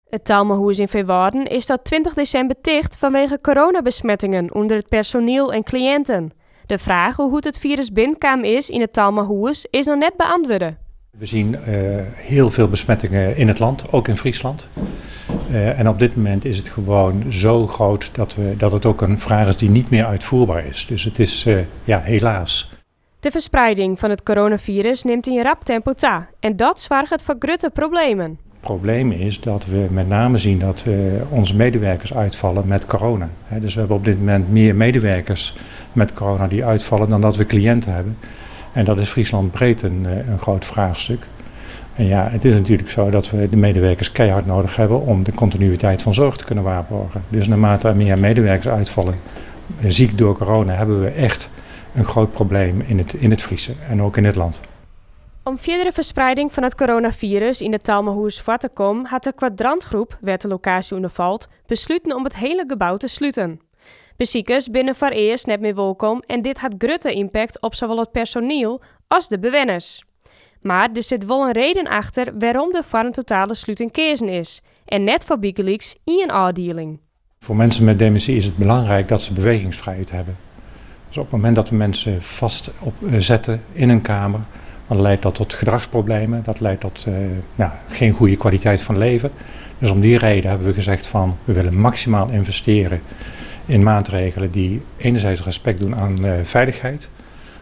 It Talmahûs yn Feanwâlden is tot 20 desimber ticht fanwege coronabesmettingen ûnder it personiel en kliïnten. De fraach oer hoe't it firus binnenkaam is yn it Talmahûs is noch net beäntwurde. We zien heel veel besmettingen in het land, ook in Friesland. En op dit moment is het gewoon zo groot dat het ook een vraag is die niet meer uitvoerbaar is. Dus het is, ja, helaas. De fersprieding fan it coronafirus nimt yn rap tempo ta en dat soarget foar grutte problemen. Het probleem is dat we met name zien dat onze medewerkers uitvallen met corona. Dus we hebben op dit moment meer medewerkers met corona die uitvallen dan dat we cliënten hebben. En dat is Friesland breed een groot vraagstuk. En ja, het is natuurlijk zo dat we de medewerkers keihard nodig hebben om de continuïteit van zorg te kunnen waarborgen. Dus naarmate er meer medewerkers uitvallen, ziek door corona, hebben we echt een groot probleem in het Friese en ook in het land. Om fierdere fersprieding fan it coronafirus yn it Talmahûs foar te kommen, hat de Kwadrantgroep, wêr't de lokaasje ûnder falt, besluten om it hiele gebou te sluten. Besikers binne foarearst net mear wolkom en dit hat grutte ympakt op sawol it personiel as de bewenners. Mar der sit wol in reden achter wêrom't der foar in totale sluting keazen is en net foar bygelyks ien ôfdieling. Voor mensen met dementie is het belangrijk dat ze bewegingsvrijheid hebben. Dus op het moment dat we mensen vast zetten in een kamer, dan leidt dat tot gedragsproblemen, dat leidt tot nou, geen goede kwaliteit van leven. Dus om die reden hebben we gezegd van: we willen maximaal investeren in maatregelen die enerzijds respect doen aan veiligheid,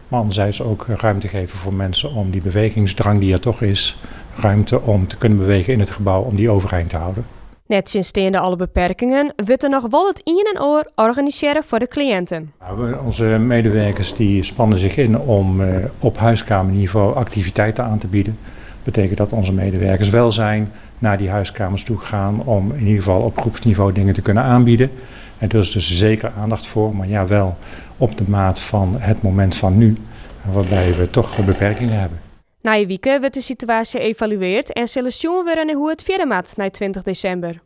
maar anderzijds ook ruimte geven voor mensen om die bewegingsdrang die er toch is, ruimte om te kunnen bewegen in het gebouw, om die overeind te houden. Nettsjinsteande alle beperkingen wurdt der noch wol it ien en oar organisearre foar de kliïnten. Nou, onze medewerkers die spannen zich in om op huiskamerniveau activiteiten aan te bieden. Dat betekent dat onze medewerkers welzijn naar die huiskamers toe gaan om in ieder geval op groepsniveau dingen te kunnen aanbieden. En daar is dus zeker aandacht voor, maar ja, wel op de maat van het moment van nu, waarbij we toch beperkingen hebben. Nije wike wurdt de situaasje evaluearre en sille sjoen wurde hoe't it fierder moat nei 20 desimber.